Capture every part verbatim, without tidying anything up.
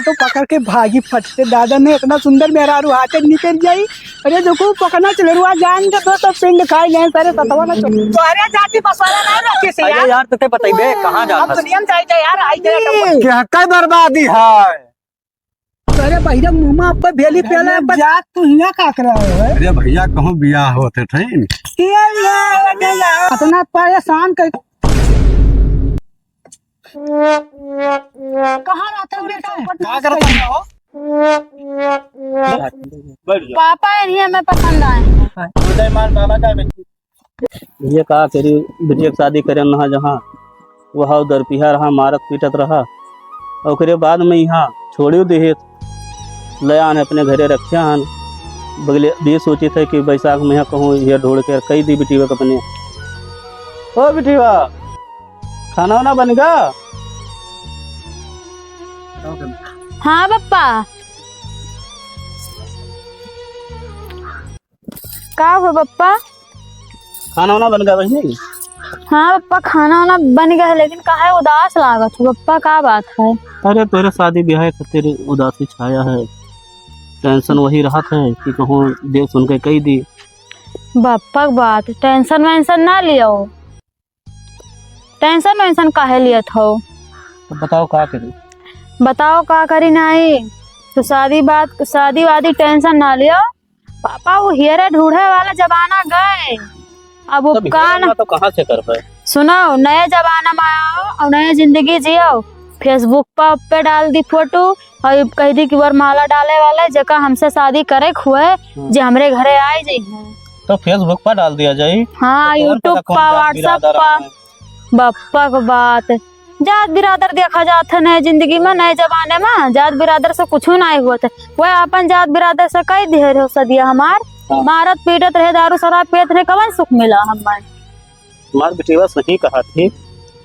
तो पकड़ के भागी फट से, दादा ने इतना सुंदर मेहरारू हाथे निकल जाई। अरे देखो, पकड़ना चलरुआ जान के दो तो पिंड खाई लें, सारे सतवा ना चल। तोहरे जाति बसवाला ना रखे से अरे यार। यार, तो ते बताइबे, कहाँ जात हम हस? दुनिया में जाई जाए यार, आई जाए तो। क्या का बर्बादी है? अरे भैया, मुँह में आपका भेली पेला है, बस। जात तू हिया का कर रहा है? अरे भैया, कहूँ बियाह होत है, ठहिन? ये, ये, ये, ये, इतना परेशान कर कहाँ रहते हो बेटा? का करत हो? बैठ जा। पापा इन्हीं हमें पसंद आए हैं। उदय मान बाबा का बेटी। ये का करी, बिटिया के शादी करे न जहाँ, वह दरपिहा रहा, मारत पीटत रहा। ओकरे बाद में यहाँ छोड़ियो देहे, ले आन अपने घरे रखे आन। बगले भी सोचित है कि बैसाख में यहाँ कहूँ ये ढूंढ के कई दी बिटिया के अपने। ओ बिटिया, खाना वाना बन गा? हाँ पप्पा। का हो पप्पा? खाना वाना बन गा बहिनी? हाँ पप्पा, खाना वाना बन गया है, लेकिन काहे उदास लागत हो पप्पा, का बात है? अरे, तोरे शादी ब्याह खातिर उदासी छाया है, tension वही रहत है कि कहूँ देख सुन के कई दी। पप्पा के बात, tension वेंशन ना लियो। Tension वेंशन काहे लियत हो? तो बताओ का करी? बताओ का करी नाई? तो शादी बात, शादी वादी tension ना लियो। पापा, वो हेरे ढूढ़े वाला जमाना गए। अब तब उपकान हेरे ना तो कहाँ से कर पाए? सुनो, नए जमाना में आओ और नए जिंदगी जियो। Facebook पर, पे डाल दी फोटो और कह दी कि वरमाला डाले वाले, जेका हमसे शादी करे के हुए, हम्म। जे हमरे घरे आए जइहें। तो Facebook पर डाल दिया जाई। हाँ, तो कौन YouTube पता कौन पर, जात WhatsApp बिरादर पर। आए। बप्पा के बात। जात बिरादर देखा जात है नए जिंदगी में, नए जमाने में। जात बिरादर से कुछ नाहीं होत है। वह अपन जात बिरादर से कई दिहे रहो सदिया हमार। हाँ। मारत पीटत रहे, दारू शराब पियत रहे, कवन सुख मिला हमार? हमार बिटिया सही कहा थी,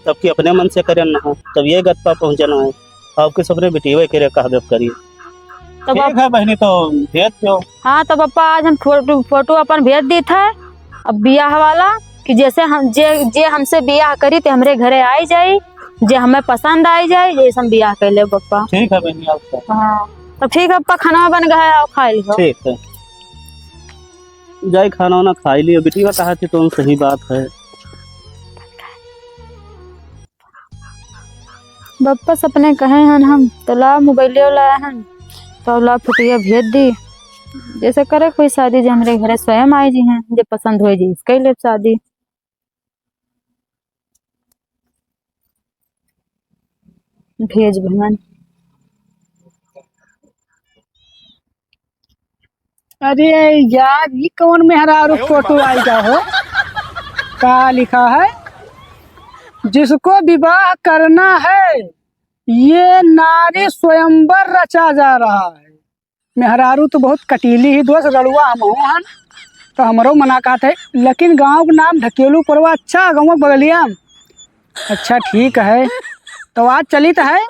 तब कि अपने मन से करे ना हो, तब ये गत पर पहुँचना है। अब के सबने बिटिया के रे कह देब करी। तब ठीक आप है बहनी, तो भेज दो। हाँ, तब पप्पा आज हम फोटो, फोटो अपन भेज दी था, अब बियाह वाला, कि जैसे हम, जे, जे हमसे बियाह करी, ते हमरे घरे आई जाई, जे हमें पसंद आई जाई, जैसे हम बियाह कर ले पप्पा। ठीक है बहनी, आओ तो। हाँ, तो ठीक है पप्पा, खाना बन गया है, आओ खा लियो। ठीक है, जाई खाना वाना खाई लियो, बिटिया कहा थी तो सही बात है। बप्पा सपने कहे हन हम, तो ला मोबाइलियो लाए हन, तो ला फोटोया भेज दी। जैसे करे कोई शादी, जे हमरे घरे स्वयं आई जी हैं, जे पसंद होए जी, इसके लिए शादी। भेज भगवान। अरे यार, ये कौन मेहरारू फोटो आइगा हो? का लिखा है? जिसको विवाह करना है, ये नारी स्वयंवर रचा जा रहा है। मेहरारू तो बहुत कटीली ही दोस्त, रड़ुआ हमहू हन, तो हमरो मना कहत है, लेकिन गाँव के नाम ढकेलू परवा, अच्छा गाँव बगलिया। अच्छा ठीक है, तो आज चलित है।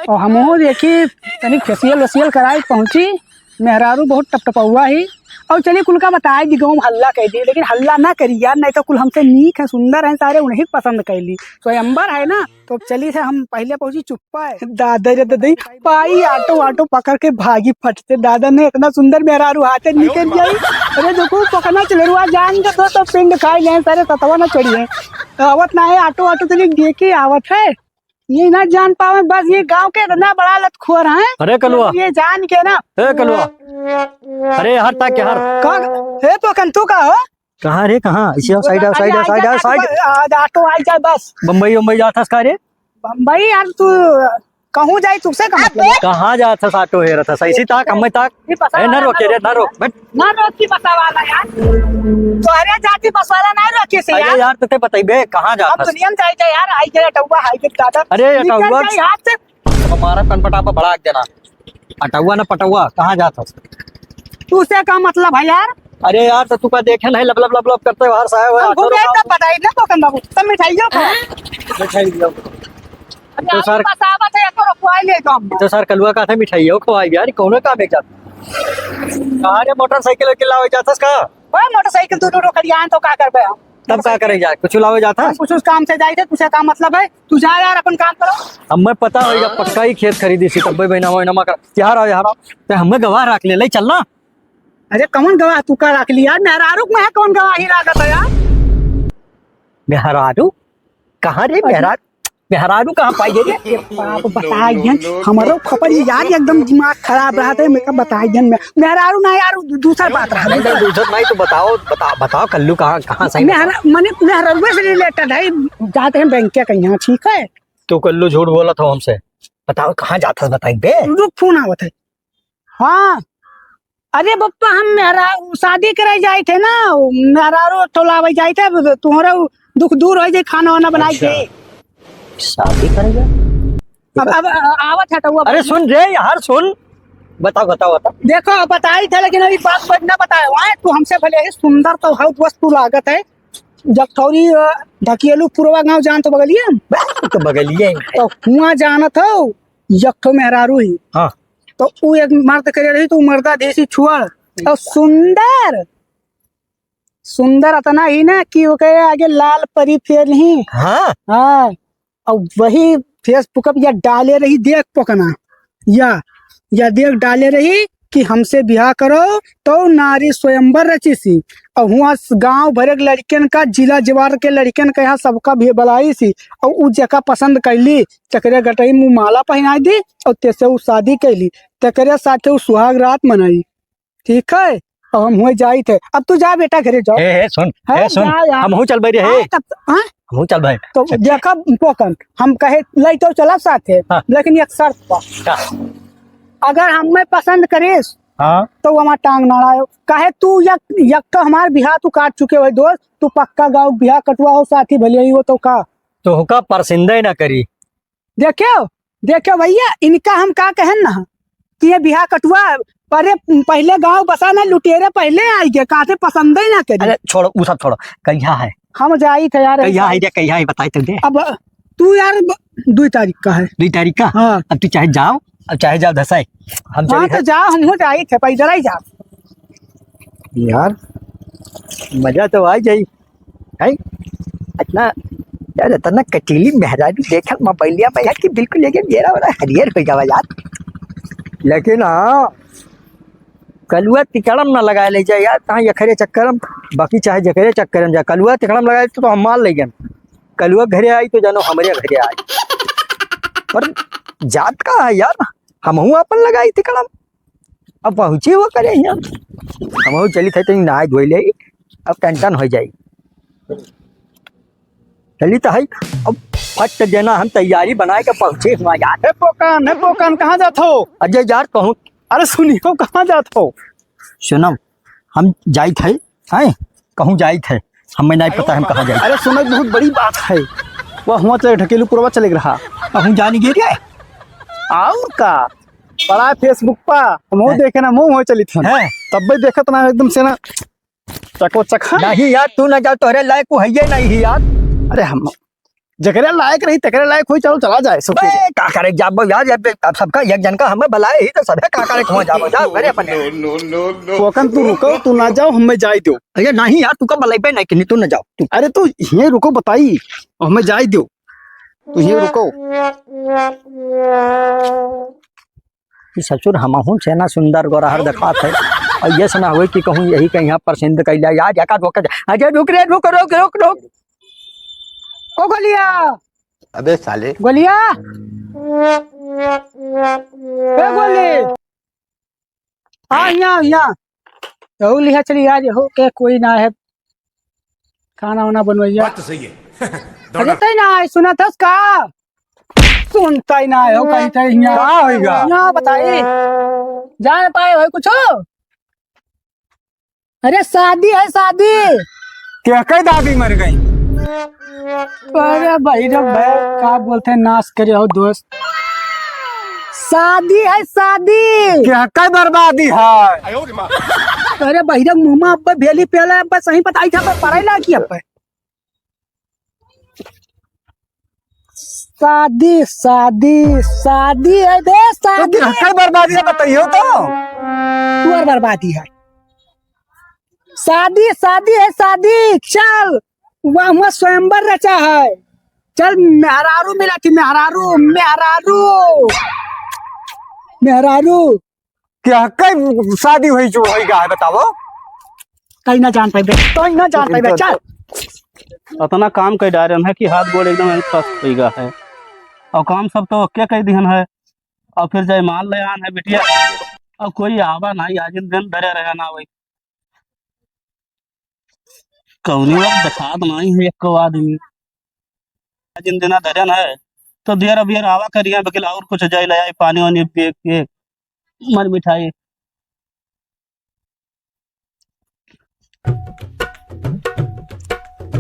और हमहू देखी तनी facial वेशियल कराए पहुँची, मेहरारू बहुत टपटपौआ ही। और चली कुल का बताए दी, गाँव में हल्ला कह दी, लेकिन हल्ला ना करी यार, नहीं तो कुल हमसे नीक है, सुंदर है सारे, उन्हीं पसंद कैली। स्वयंवर है ना, तो चली से हम पहले पहुँची चुप्पा है। दादा रे दादा, पाई ऑटो वाटो पकड़ के भागी फट से। दादा ने इतना सुंदर मेहरारू हाथे निकल जाई। अरे देखो, पकड़ना चलरुआ जान के दो तो पिंड खाई लें, सारे सतवा ना चढ़िए। आवत ना है ऑटो वाटो, चली देखी आवत है। ये ना जान पावे, बस ये गांव के इतना बड़ा लतखोर है। अरे कलुआ। ये जान के ना। ए कलुआ। अरे हर तक के हर। का? ए तो कन तू का हो? कहाँ रे, कहाँ? इसी आओ, side आओ, अरे side आओ, आ side जा, आओ, side। आ, ऑटो आ जाए बस। बम्बई, बम्बई जात हस का रे? बम्बई यार, तू कहूँ जाई, तुझसे का मतलब है? कहाँ जात हस, ऑटो हेरत हस? इसी ताक, हमें ताक। ये पता ए, ना वाला रोके ना रे, ना रोक, रोक। बैठ। ना रोक की बसा वाला यार। तो अरे जाती बस वाला ना रोके से अरे यार। यार, तो ते बताइबे, कहाँ जात हम हस? दुनिया में जाई जाए यार, आई गया टौवा, हाई गया दादा। अरे, निकल टौवा। जाई हाथ से। अब हमारा कनपटा पर भड़ाक देना। अटौवा ना पटौवा, कहाँ जात हस? तू से का मतलब है यार? अरे यार, तो तू का देखे नहीं, लब लब लब लब करते बाहर से आए हुए, हमको ऑटो नहीं रुका। तो पता ही ना, तो कन बाबू, सब मिठाइयों को। मिठाई दियो। अरे तो यार, सर, बस आवत है, एको रुकवाई ले तो हम। तो सर, कलुआ का था मिठाइयों को आई यार, कौन काम है जात? अरे मोटरसाइकिल के लावे जात हस का? ओए, मोटरसाइकिल दोनों रोकड़िया हैं, तो का करबे हम? तब का करे जाए? कुछ लावे जात है? हम कुछ उस काम से जाई थे, तुझे का मतलब है? तू जा यार, अपन काम करो। अब मैं पता होइगा, पक्का ही खेत खरीदी सी, तब्बे बहिना, वही नमा कर। यहाँ रहो, यहाँ रहो। ते हमें गवाह रख ले, ले चल ना। अरे कौन गवाह तू का रख ली यार? मेहरारू में है कौन गवाही लागत है यार? मेहरारू? कहाँ रे अरे। मेहरारू? मेहरारू कहाँ पाई रे? ये बाप बताइए, हमरो खपरी यार एकदम दिमाग खराब रहत है, मैं का बताइए मैं। मेहरारू ना यार, दू-, दूसर बात रहा। नहीं, नहीं, दूसर नहीं, तो बताओ, बता-, बताओ कल्लू कहाँ, कहाँ सही बताओ। मेहरा-, मने मेहरारू से related है, जाते हैं बैंक के कहीं, ठीक है? तू कल्लू झूठ बोलत हो हमसे, बताओ कहाँ जात है, बताई बे। रुक, फोन आवत है। हाँ, अरे बप्पा, हम मेहरा-, शादी करे जाइत है ना, मेहरारू ठोलावे जाइत है, तुम्हारा दुख दूर होइ जाए, खाना वाना बनाई अच्छा। के। शादी करे जाए? अब, अब आवत है तो वो अरे सुन रे यार, सुन, बताओ, बताओ, बताओ। देखो, बताई थे, लेकिन अभी बात बड़ी ना बताए। वाह, तू हमसे भले ही सुंदर तो हौ, दोस्त, तू लागत है, जब थोड़ी, अ, ढकेलू पुरवा गाँव जान तो बगलिए हम। तो बगलिए ही है। तो हुआं जानत हो, एक ठो मेहरारू ही। हाँ। तो उ एक मर्द करे रही, तो उ मर्दा देसी छुअल। और सुंदर, सुंदर अतना ही ना कि ओके आगे लाल परी फेर ही। हाँ। हाँ। और वही Facebook पे या डाले रही, देख पकना। या, या देख डाले रही कि हमसे बियाह करो, तो नारी स्वयंवर रचिसी। और हुआं गाँव भरे के लड़कियन का, जिला जवार के लड़कियन का यहाँ सबका भी बुलाई सी। और उ जेका पसंद कैली, तेकरे गटई में माला पहिनाई दी और तेसे उ शादी कैली, तेकरे साथे उ सुहाग रात मनाई। ठीक है, अब हम हुए जाइत है। अब तू जा बेटा, घरे जाओ। ए, ए, सुन, हाँ, ए, सुन, जा यार। हमहू चल भाई रे, हाँ, ए। तब, हाँ? हमहू चल भाई। तो देखा पोकन, हम कहे, "लई तो चला साथे, हाँ। लेकिन एक शर्त पर। का? अगर हमें पसंद करिस, हाँ। तो वो हमार टांग ना अड़ायो। काहे तू एक, एक तो हमार बियाह तू काट चुके हो दोस्त, तू पक्का गाँव बियाह कटवा हो साथी, भले ही हो तो का?" तो होका परसिंदे ना करी। देखियो, देखियो भैया, इनका हम का कहन ना कि ये बियाह कटवा, अरे पहले गाँव बसा ना, लुटेरे पहले आई गए, काते पसंद ही ना करी। अरे छोड़ो, उ सब छोड़ो, कहिया है? हम जाई थे यार, कहिया है रे, कहिया है, बताई तो दे। अब तू यार ब-, दुई तारीख का है। दुई तारीख का? हाँ। अब तू चाहे जाओ, अब चाहे जाओ धसाई, हम हाँ, चली तो थे। जाओ, हम हो जाई थे, पैदल ही जाओ। यार, मजा तो आ जाई, हैं? इतना, यार, इतना कटीली मेहरारू देखल मोबाइलिया में यार कि बिल्कुल एकदम चेहरा वेरा हरियर हो जावा यार। लेकिन हाँ, कलुआ तिकड़म ना लगाए ले जाए यार, कहाँ यखरे चक्करम, बाकी चाहे जकरे चक्करम जाए, कलुआ तिकड़म लगाए तो, तो हम मार ले गए। कलुआ घरे आई तो जानो हमरे घरे आई। पर जात का है यार, हमहू अपन लगाई तिकड़म। अब पहुँची हो करे हियाँ। हमहू चली थे तो नहाए धोई ले, अब टेंशन हो जाई। चली तो है, अब फट देना हम तैयारी बनाए के पहुँची हुआ यार। हे पोकन, हे पोकन, कहाँ जात हो? अजय यार कहूँ। अरे सुनियो, कहाँ जात हो? सुनम, हम जाइत है, हैं? कहूँ जाइत है, हमें नहीं पता हम कहाँ जाइत। अरे सुनो, बहुत बड़ी बात है। वह हुआं चले, ढकेलू पुरवा चले रहा। कहूँ जानी गे रे। और का? पड़ा Facebook पा, हम वो हैं? देखे ना, मुँह हो चली थन। हैं? तब भी देखत ना एकदम से ना, चको चखा। नहीं यार, तू ना जाओ, तोहरे लायक को है ये नहीं यार। अरे हम जकरे लायक रही, तकरे लायक होई, चलो चला जाए, सब कुछ। ए, का करे जाबो यार, ये पे अब सबका एक जन का हमें बुलाए ही तो सबे का करे, कहाँ जाबो, जाओ घरे अपने। No, no, no, no। पोकन तू रुको, तू ना जाओ, हमें जाए दो। अरे नहीं यार, तू का बुलाइबे नहीं, कि नहीं, तू ना जाओ, तू। अरे तू ये रुको, बताई, हमें जाए दो, तू ये रुको। कि ससुर हमहू से ना सुंदर गोरहर देखात है। और ये से ना होई कि कहूँ यही कहीं यहाँ परसिंद कैला, यार, एका धोखा दे। अजय, रुक रे, रुक, रुक, रुक, रुक। ओ गोलिया। अबे साले। गोलिया। ए गोली। आ, यहाँ, यहाँ। तो लिहा चली आज, हो के कोई ना है। खाना वाना बनवैया। बात तो सही है। अरे तै ना आए, सुना थस का? सुनता ही ना आए हो, कहीं तै यहाँ। का होइगा? यहाँ बताई। जान पाए हो कुछ? अरे शादी है, शादी। केकई दादी मर गई? अरे भाई रे भाई, का बोलते हैं, नाश करे हो दोस्त। शादी है, शादी। केकई बर्बादी है? अरे भाई रे, मुँह में अब्बे भेली पेला, अब्बे सही बताई था, अब्बे पढ़ाई लागी अब्बे। शादी, शादी, शादी है बे, तो शादी। केकई बर्बादी है, बताइयो तो। तोर बर्बादी है। शादी, शादी है, शादी, चल। वहाँ, वहाँ स्वयंवर रचा है। चल, मेहरारू मिला थी, मेहरारू, मेहरारू, मेहरारू। क्या कई शादी हुई जो होई गा है, बताओ। कहीं ना जान पाइबे, कहीं ना जान पाइबे, चल। अतना काम कई डारेन है कि हाथ गोड़ एकदम फस होई गा है। और काम सब तो ओके कई दिहन है। और फिर जयमाल ले आन है बिटिया। और कोई आवा ना, आज दिन धरे रहा ना वही। कौनी वक्त देखात नाई है एको आदमी। जिन दिना धरन है, तो दियर अबियर आवा करिया, बकिल और कुछ जाए ले आई, पानी वानी पिए के, मन मिठाई।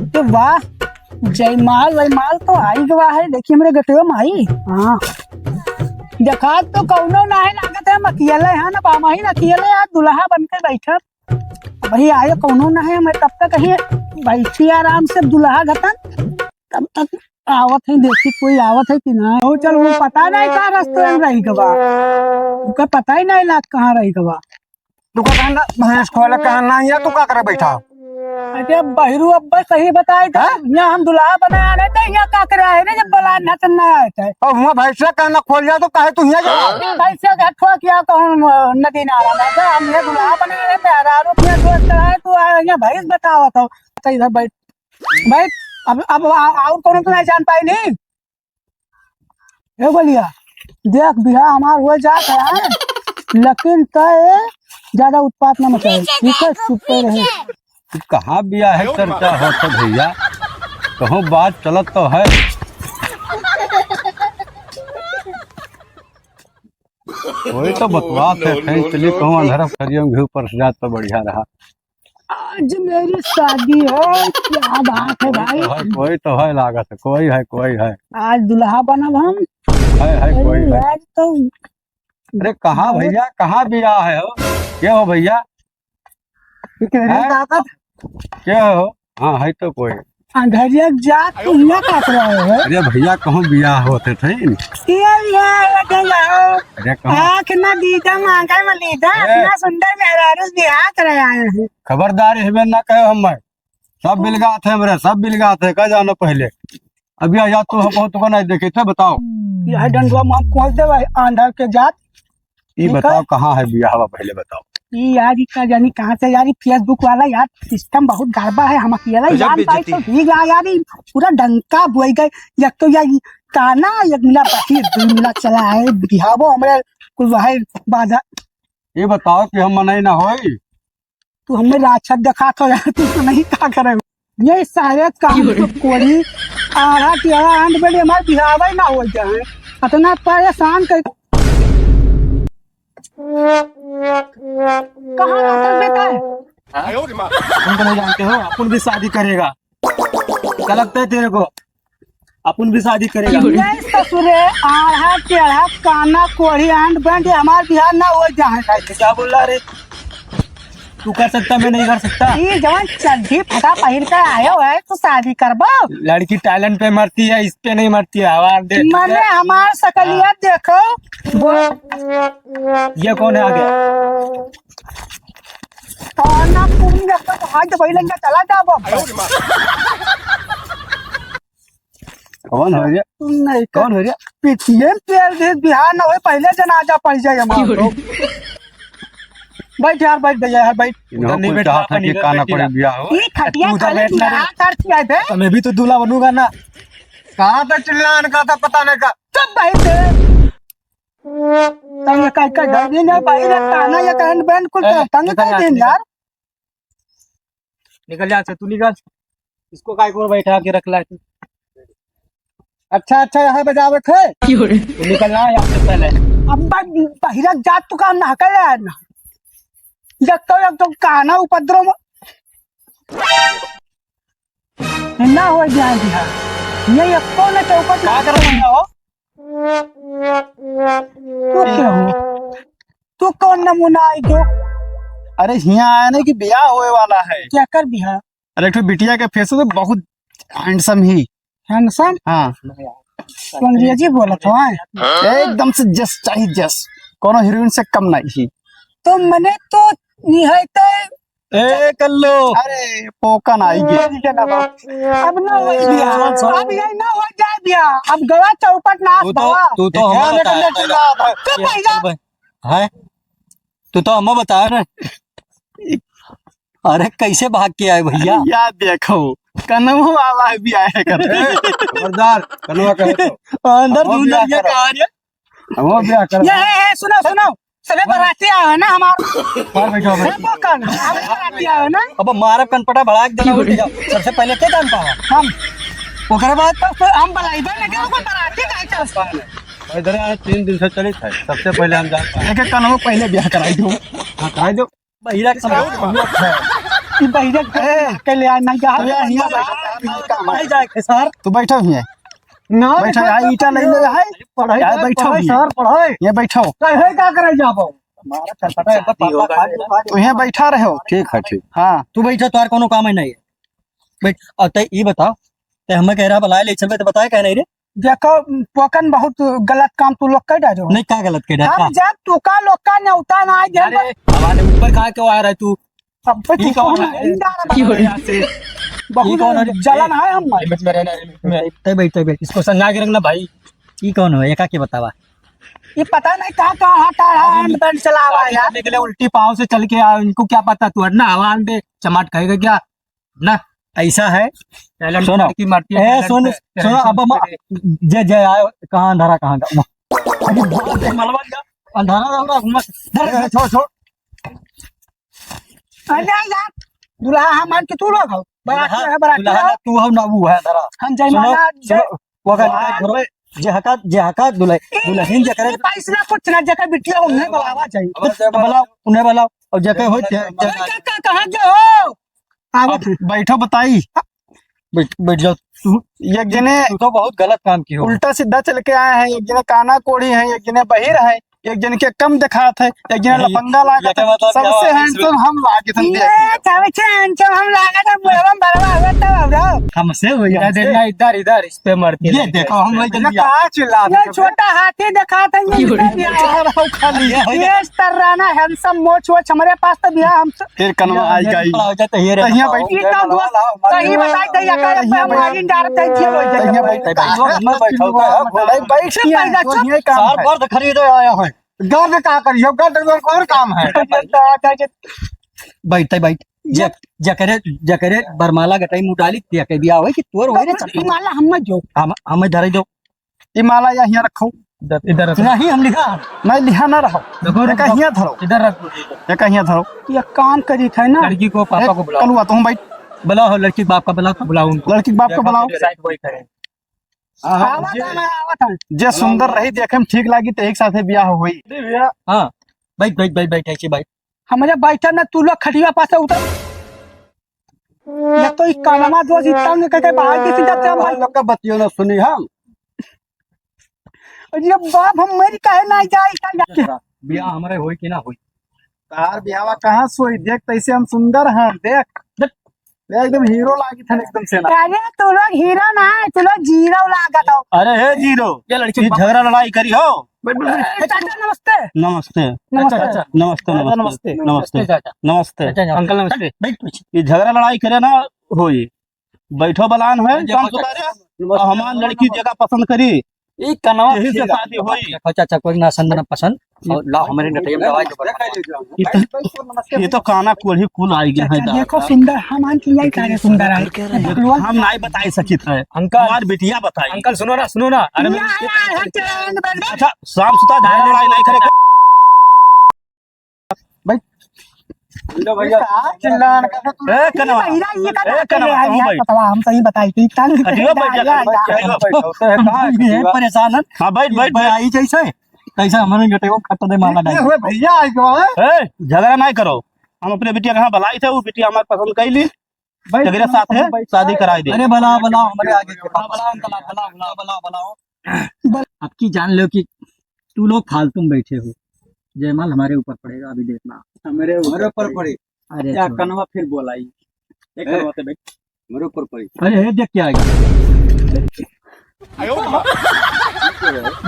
तो वाह, जयमाल वयमाल तो आई गवा है। देखिए मेरे गटवा माई, हाँ, देखात तो कौनो ना है, लागत है हम अकेले हैं ना, बामा ही ना अकेले यार, दुल्हा बन के बैठा। भाई आयो कौनो ना है, मैं तब तक कहीं बैठी आराम से दुल्हा घतन, तब तक आवत है, देखी कोई आवत है कि ना। ओ चल, वो पता नहीं का रेस्टोरेंट रही गवा, उनका पता ही नहीं लाग कहाँ रही गवा। तू का कहना भैंस खोले कहना या तू का करे बैठा? अरे बहिरू, अब बस सही बताए तो हाँ? यहाँ हम दुल्हा बनाया नहीं तो यहाँ का करे आए रे, जब बुलाए ना तो ना आए थे। और हुआ भैंस कहना खोल जा तो काहे तू यहाँ जा? भैंस का ठोक या कहूँ नदी नाला में, तो हम ये दुल्हा बनाया नहीं, मेहरारू के दोस्त कराए, तू आए यहाँ भैंस बतावत हो। तो इधर बैठ, बैठ। अब, अब आ-, और कौनो तो नहीं जान पाई नहीं। ए बोलिया, देख बियाह हमार हो जात है, लेकिन तय ज्यादा उत्पात ना मचाए, ठीक है? चुप रहे। तू कहाँ बियाह है चर्चा होत है भैया, कहूँ बात चलत तो है। वही तो बतवा थे, कहीं चली कहूँ अंधरा फरियम घी ऊपर से जात तो बढ़िया रहा। आज मेरी शादी हो, क्या बात है कोई भाई? तो है, कोई तो है लागत है, कोई है, कोई है। आज दुल्हा बनब हम। है, है, कोई अरे है। यार, तो अरे कहाँ बहुत भैया, कहाँ बियाह है हो? क्या हो भैया? ये कह रहे हैं हैं? ताकत। क्या हो? हाँ, है तो कोई। अंधरिया जात तू हियाँ काट रहे हो? अरे भैया, कहूँ बियाह होते थे। ये बियाह होते जाओ। अरे कहूँ आँख ना दीदा, मांगा में लीदा, ए। इतना सुंदर मेहरारू बियाह करे आए हैं। खबरदार, हमें ना कहो हम, सब बिलगा थे हमरे, सब बिलगा थे, कह जानो पहले। अब या, या तो हम बहुत को नहीं देखे थे, बताओ। यह डंडवा में हम खोल दे भाई, आंधर के जात। ई निकल। बताओ, कहाँ है बियाहवा, पहले बताओ। ई यार, ई का जानी कहाँ से यार, ई Facebook वाला यार, सिस्टम बहुत गड़बड़ है। हम अकेला तो जब जान पाई बेइज्जती तो है। ठीक है यार, ई पूरा डंका बोई गए। एक तो यार, ई काना, एक मिला बहिर, दू मिला चला है, बिहावो हमरे कुल वही बाधा। ये बताओ कि हम मनई ना होई? तू हमें राक्षस दिखात हो यार, तू तो नहीं का करे। ये सारे काम तो कोरी, आरा टेरा आंट बेटी हमार बिहावे ना हो जाए। इतना परेशान कर। कहाँ रहता बेटा है? तुम तो नहीं जानते हो, अपन भी शादी करेगा। क्या लगता है तेरे को? अपन भी शादी करेगा। ये ससुरे, आढ़ा टेढ़ा, काना कोढ़ी, आंट बेंट, ये हमार बिहार ना हो जाए। ऐसे क्या बोल रहा रे? तू कर सकता, मैं नहीं कर सकता। ये जवान चड्ढी फटा पहिर के आयो है, तो शादी करबो? लड़की टैलेंट पे मरती है, इस पे नहीं मरती है। हमार देख मने हमार सकलिया हाँ। देखो। ये कौन है आगे? काना तुम जब तक हाथ भाई लंगा चला जाबो। कौन हो रे? नहीं तो कौन हो रे? पीछे में पेल दे, बिहार ना होए, पहले जनाजा पड़ जाए हमारा। बैठ यार, बैठ भैया यार, बैठ। इन्हों उधर नहीं कोई बैठना, चाहत है अपन कि इधर काना बैठिए। कोई बियाह हो। ई खटिया तू उधर खाली बैठना रे। बिहार कर दिया बे। तो मैं भी तो दूल्हा बनूंगा ना। कहाँ पे चिल्लान का था, पता नहीं का। चुप भाई से। तंग का, का घर भी ना भाई रे, काना या करंट बैंड कुल ए, तंग निकल कर जा, देन निकल। यार। निकल जा से, तू निकल। इसको काय को बैठा के रख ला तू? अच्छा, अच्छा, यहाँ बजावत है। तू निकल ना यहाँ से पहले। अब मैं बहिरत जात तू काम ना करे यार ना। जब तो एक तो काना उपद्रव में ना हो जाए बिहार। ये एक तो ना चौपट का कर रहा हो? तू क्या हो? तू कौन नमूना आई तो? अरे, हियाँ आया नहीं कि ब्याह होए वाला है। क्या कर बिहार? अरे, एक ठो बिटिया के फेस पे बहुत हैंडसम ही। हैंडसम? हाँ। तू अंग्रेजी बोलत हो, हैं? एकदम से जस चाही जस, कोनो हीरोइन से कम नहीं ही। तो मने तो निहायते ए, कल्लू। अरे, पोकन आई गे। अब ना हो जाए बियाह। अब यही ना हो जाए बियाह। अब गवा चौपट नाश तू तो, भवा। तू तो हमें बता। तू पहला। है? तू तो हमें बता ना। अरे, कैसे भाग के आए भैया? या देखो, कनवो वाला भी आया कर। खबरदार, कनवा कहे तो। अंदर हमो दूंदर बियाह ये करो। कहा रे? हमो बियाह करो। ये, ये, ये, सुनो, सुनो, सभी बराती आए हैं ना हमार। बाहर बैठो, हे बैठो। बोकन, हम बराती आए हैं ना। अब मारब कनपटा भड़ाक देना उल्टी जाओ। सबसे पहले के जान पावा? हम। ओकरे बाद तो हम बलाइबे नहीं, ओकर बराती काहे चल? इधर आज तीन दिन से चलित है, सबसे पहले हम जान पाए। एक एक कनवो पहले बियाह कराई दो। हाँ, कराई दो। बहिरा के समझ। ई बहिरा के, ए, के ले आ, नहीं जा। तू यहाँ, यहाँ बैठ। नहीं जाए के सर। तू बैठो हियाँ। ना, बैठो, यहाँ ईटा ले ले, यहाँ। पढ़ाई यहाँ कर, बैठो पढ़ाई हियाँ। सर, पढ़ाई। ये बैठो। कहे का करे जाबो? तू यहाँ बैठा रहो। ठीक है, ठीक। हाँ। तू बैठो, तोहार कोनो काम ही नहीं है। बैठ। और ते ई बताओ, ते हमें कह रहा, बुलाए ले चलबे, तो बताए कह नहीं रे? देखो, पोकन बहुत गलत काम तू लोग कर डालो। नहीं, का गलत कर डालो? हम जब तू का लोग का न्योता ना आए, अरे, हमारे ऊपर का क्यों आ रहा है तू? अब तो ई तू कौन कौन है? है? ई जा रहा है। की हो रहा है? बहुत ई कौन है? जलन है हम। लिमिट में रहना, लिमिट में। तय बैठ, तय बैठ। इसको संगा के रखना भाई। ई कौन हो? एका के बतावा? ये पता नहीं कहाँ, कहाँ हटा रहा है, अरे, एंड बैंड चला हुआ है यार। करने के लिए उल्टी पाँव से चल के आ, इनको क्या पता तू हटना, हवा दे, चमाट कहेगा क्या? ना, ऐसा है। Talent सुनो। की मरती है, ए, talent सुन, पे, सुनो, talent अब हम, पे। जे, जे आए, कहाँ अंधारा, कहाँ का? मलवा गया। अंधारा, अंधारा, घूमा। धर, धर, छोड़, छोड़। अरे यार, दुल्हा हम मान के तू लोग हो। बराती दुल्हा, है, बराती दुल्हा हो। ना तू हो, ना वो है, अंधारा। हम जयमाला सुनो, सुनो, वो अगर वाह। जे हका, जे हका दुल्हन, ए, दुल्हन जे करे। ए, पैसा कुछ ना, जेकर बिटिया उन्हें बुलावा चाहिए। अब तो बुलाओ, उन्हें बुलाओ। और जेकर हो, जे, जे, ए, काका, कहाँ के हो? आवत अब है। बैठो बताई। बैठ, बैठ जाओ। तू, एक जने तू तो बहुत गलत काम की हो। उल्टा सीधा चल के आए हैं, एक जने काना कोढ़ी हैं, एक जने बहिर हैं, एक जने के कम दिखात है, एक जने नहीं, लफंगा लागत है। सबसे handsome हम लागत है। ये सबसे handsome हम लागत है, बुढ़वा बड़वा हुआ तब अब रहो। हमसे हो जाए। इधर, इधर, इधर, इस पे मरती ये है। देखो, हम वही जल्दी कहाँ चिल्ला ये रहे हैं? छोटा हाथी दिखात है, ये इधर ही आया। खाली ये हो ये जाए। तर्राना handsome मोछ वोछ हमारे पास तो भैया हम फिर कनवा आई गई। खड़ा हो जा, तहिए रे। तहिए बैठ। ई तो दोस्त सही बताई दे, या करे पे हम आगे डालते हैं, ये हो जाए। तहिए बैठ। बैठ, बैठ, बैठ। भाई, बैठ। ये पैदा तो कर। ये काम सार है। बर्द खरीदे आया है। गर्द का करियो? गर्द में कौन काम है? बैठ, बैठ। जे-, जकरे, जकरे बरमाला गटाई मुँह डाली, ते के बियाह होई कि तोर होई रे चट्टी? माला हम मत जो। हम, हमें धरे दो। ई माला या हियाँ रखो। इधर, इधर रखो। नहीं, हम लिहा। नहीं, लिहा ना रहो। देखो, एक रखो। हियाँ धरो। इधर रखो। एक हियाँ धरो। ये काम करी थे ना। लड़की को, पापा ए, को बुलाओ। कलुआ, तुम बैठ। बुलाओ, लड़की के बाप का बुलाओ। बुलाओ उनको। लड़की के बाप को बुलाओ। साइड बॉय करें। हाँ, हाँ, आवत जे, है, मैं आवत है। जे सुंदर रही, देखे में ठीक लागी, तो एक साथे बियाह होई। नहीं भैया। हाँ, बैठ, बैठ, बैठ, बैठ, ऐसे बैठ। हमरे बैठे में तू लोग खटिया पास से उतर। ये तो ई कानमा दो जी तंग करके बाहर के सीधा से हम भाई लोग का बतियो ना सुनी हम। अरे बाप, हम मर काहे ना जाए, का जाके? बियाह हमरे होई कि ना होई? तार बियाहवा कहाँ से होई? देख तैसे हम सुंदर हैं, देख। देख। एकदम हीरो लागी था एकदम से ना। अरे तू लोग हीरो ना है, तू लोग जीरो लागत हो। अरे हे जीरो, ये लड़की ये झगड़ा लड़ाई करी हो? बैठ, बैठ, बैठ। चाचा नमस्ते। नमस्ते। नमस्ते। चाचा, नमस्ते, चाचा, नमस्ते, नमस्ते। नमस्ते, चाचा। नमस्ते। चाचा, नमस्ते। अंकल नमस्ते। बैठ, बैठ। ये झगड़ा लड़ाई करे ना होई। बैठो बलान है, हाँ, काम बैठो। सुधारे। नमस्ते। और हमार लड़की जेका पसंद करी, ई कनवा यही से खीरा। शादी होई। देखो चाचा, कोई ना संद ना पसंद। और लाओ, हमरे नटैया में दवाई दो। ये तो, ये तो काना कोढ़ी कुल आई गए हैं चाचा, दादा। देखो सुंदर, हम आन की यही सारे सुंदर है। हम नहीं बताई सकित है। अंकल। हमार बिटिया बताई। अंकल, सुनो ना, सुनो ना। अरे, मैं या, या, या, चैन बन गई। अच्छा, शाम सुता झगड़ा लड़ाई नहीं करे। भाई। लो भैया। का चिल्लान का तू? ए, कनवा। भैया, ये का ए, बात कनवा, है तू यार, भाई। पतवा, हम सही बताई थी, तंग हटियो, भाई, कर दिया, बैठ, बैठ, यार। बैठ, बैठ, बैठ, बैठ, ये कहाँ है? परेशान है। हाँ, बैठ, बैठ, बैठ। भाई, जैसे, कैसे हमारे गटे को खट दे माला ये डाल। हुए भैया, आई गो, हैं? ए, झगड़ा नहीं करो। हम अपने बिटिया कहाँ बुलाई थे, वो बिटिया हमारे पसंद कर ली। भाई, तेरे साथ है, भाई, शादी कराई दे। अरे, बुलाओ, बुलाओ, हमारे आगे के बुलाओ, बुलाओ, अंकल, बुलाओ, बुलाओ, बुलाओ, बुलाओ। अब की जान लो कि तू लोग फालतू में बैठे हो। जयमाल हमारे ऊपर पड़ेगा, अभी देखना। हमारे ऊपर हमारे ऊपर पड़ेगा। पड़े। अरे क्या छोड़। कनवा फिर बोलाई? एक ए। कनवा तो बैठ। हमारे ऊपर पड़ी। अरे, ये देख क्या आएगा।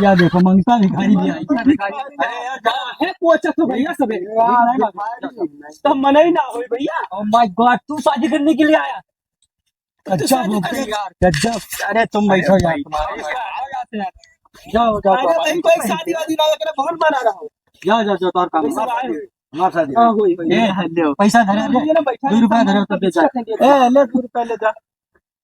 या देखो, मंगता भिखारी भी आई। अरे यार, जा। वो अच्छा तो भैया सब है। हाँ, नहीं, नहीं, नहीं। तो मना ही ना होई भैया। Oh my God, तू शादी करने के लिए आया? तो गजब शादी हो गई करेगा। यार, गजब। अरे तुम बैठो यार, तुम्हारे भाई। जाओ, जाओ, अरे जाओ। भाई, कोई शादी वादी ना करे, बहुत मना रहा हूँ। जाओ, जाओ, जाओ, तोर काम। पैसा आए। हमार शादी। हाँ, होई, होई। ए, ले, पैसा धरे, ले। ये ना बैठा दो रुपया धरे, तब दे जा। ए, ले, दो रुपया ले जा।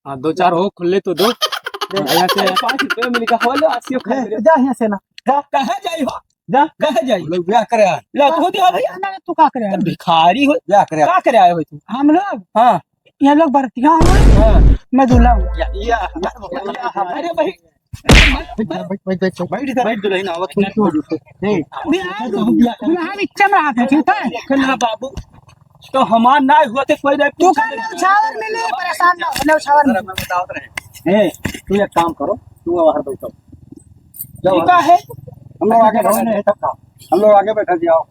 हाँ, दो चार हो, खुले तो दो। ले। यहाँ से पाँच रुपये मिल गया, हो लो, अस्सी खा ले, ले। जा यहाँ से ना। जा। कहाँ जाई हो? जा। कहाँ जाई? लोग ब्याह करे आए। ला, तू दिया भैया। ना, तू का करे आए? भिखारी हो। ब्याह करे आए। का करे आए हो तू? हम लोग? हाँ। ये लोग बरतिया हो। हाँ। मैं दूल्हा हूँ। या, या, या, अरे भाई। बैठ, बैठ, बैठ, बैठ, बैठ। बैठ इधर। बैठ दुल्हन, आवत हूँ। ए, अभी आए तो दुल्हा नीचे में आते, ठीक है? ना बाबू, तो हमार ना हुआ तो कोई नहीं तू पूछे का नहीं। नेवछावर मिली, परेशान ना हो, नेवछावर मिली। मैं बतावत रहे। ए, तू एक काम करो, तू बाहर बैठो। जाओ। ठीक है। हम लोग आगे बैठे हैं, तब का? हम लोग आगे बैठे हैं, आओ।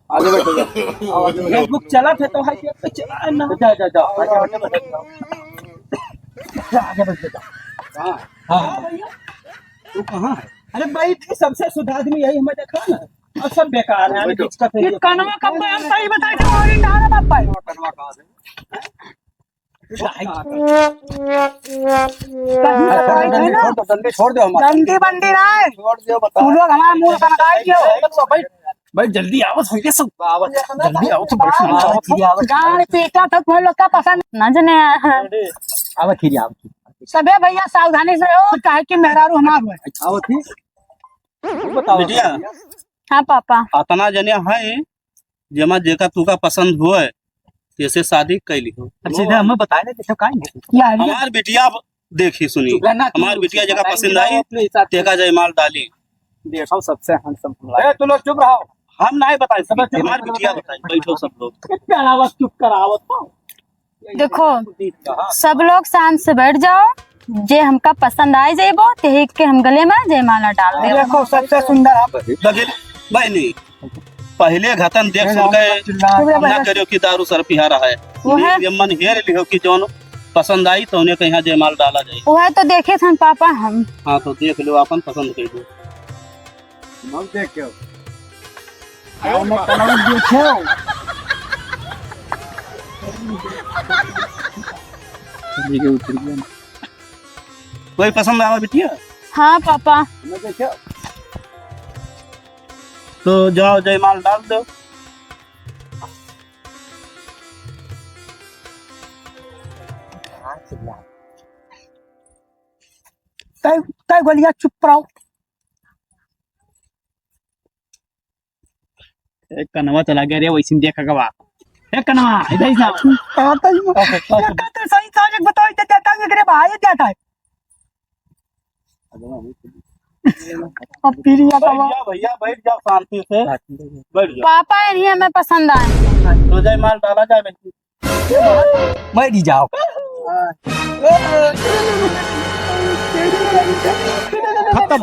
आगे बैठो, जाओ। आओ, आगे बैठो। Facebook चला थे तो है कि तो चला ना। जा, जा, जा, आगे बैठो, आगे बैठो, जाओ। जा, आगे बैठ जाओ। हाँ। हाँ। हाँ, भैया। तू कहाँ है? अरे भाई, तू सबसे शुद्ध आदमी यही हमें देखा ना। और सब बेकार है, हमें बैठो। दिक्कत है ये ये। कनवा कब हम सही बताए थे, वही ना ना बाप भाई। कनवा कहाँ से? कहीं बताए थे ना। छोड़ दो, डंडी छोड़ दो हमारा। डंडी बंडी ना है। छोड़ दो, बताओ। तू लोग हमारा मूड बना के क्यों? बैठ, बैठ, जल्दी आओ, भैया सब। जल्दी आओ तो बैठ, आओ। गाड़ पीटा तो तुम लोग का पसंद ना जने। आओ, खीरी आओ। सबे भैया सावधानी से हो, काहे कि मेहरारू हमार हुआ। आओ, ठीक। बताओ। बिटिया। हाँ पापा। अतना जने हैं, जेमा जेका तुका पसंद होए, तेसे शादी कैली हो। अच्छा, इधर हमें बताए ना, देखो काहे नहीं? यार, ये हमार बिटिया देखी सुनी, चुप रहना, हमार तू बिटिया चुप जेका रहना, पसंद आई, अपने हिसाब से। तेका जयमाल डाली। देखो, सबसे handsome हम ए, तू लोग चुप रहो। हम नहीं बताए, सब चुप हमार रहो। बिटिया बताई, बैठो सब लोग। कितना आवाज चुप करावत हो? देखो, सब लोग शांत से बैठ जाओ, जे हमका पसंद आ जाइबो, तेही के हम गले में जयमाला डाल देबो। देखो, सबसे सुंदर हम। बगल, बहनी, पहले घतन देख सुन के चिल्ला। ना करियो कि दारू सर पिहा रहा है। वो है। ये मन हेर लिहो कि जौन पसंद आई तो उन्हें कहीं जयमाल डाला जाए। वो है तो देखे थे पापा हम। हाँ, तो देख लो, अपन पसंद कर लो। मग देख के। आओ, मैं कनवा देखे हो। ठीक है, उतर गया। कोई पसंद आवा बिटिया? हाँ पापा। मैं देखे। तो जाओ, जयमाल डाल दो। तय, तय गोलिया चुप रहो। ए, कनवा चला गया रे, वैसे देखा गवा। ए, कनवा, इधर ही से। हाँ, तो ये, ये तो सही साज एक बताओ, इधर जाता हूँ, एकरे भाई जाता है। अब फिर ये बैठ कनवा। जाओ भैया, बैठ जाओ शांति से, बैठ जाओ। पापा, इन्हीं हमें पसंद आए। तो जयमाल डाला जाए बेटी। बैठ जाओ। खत्म।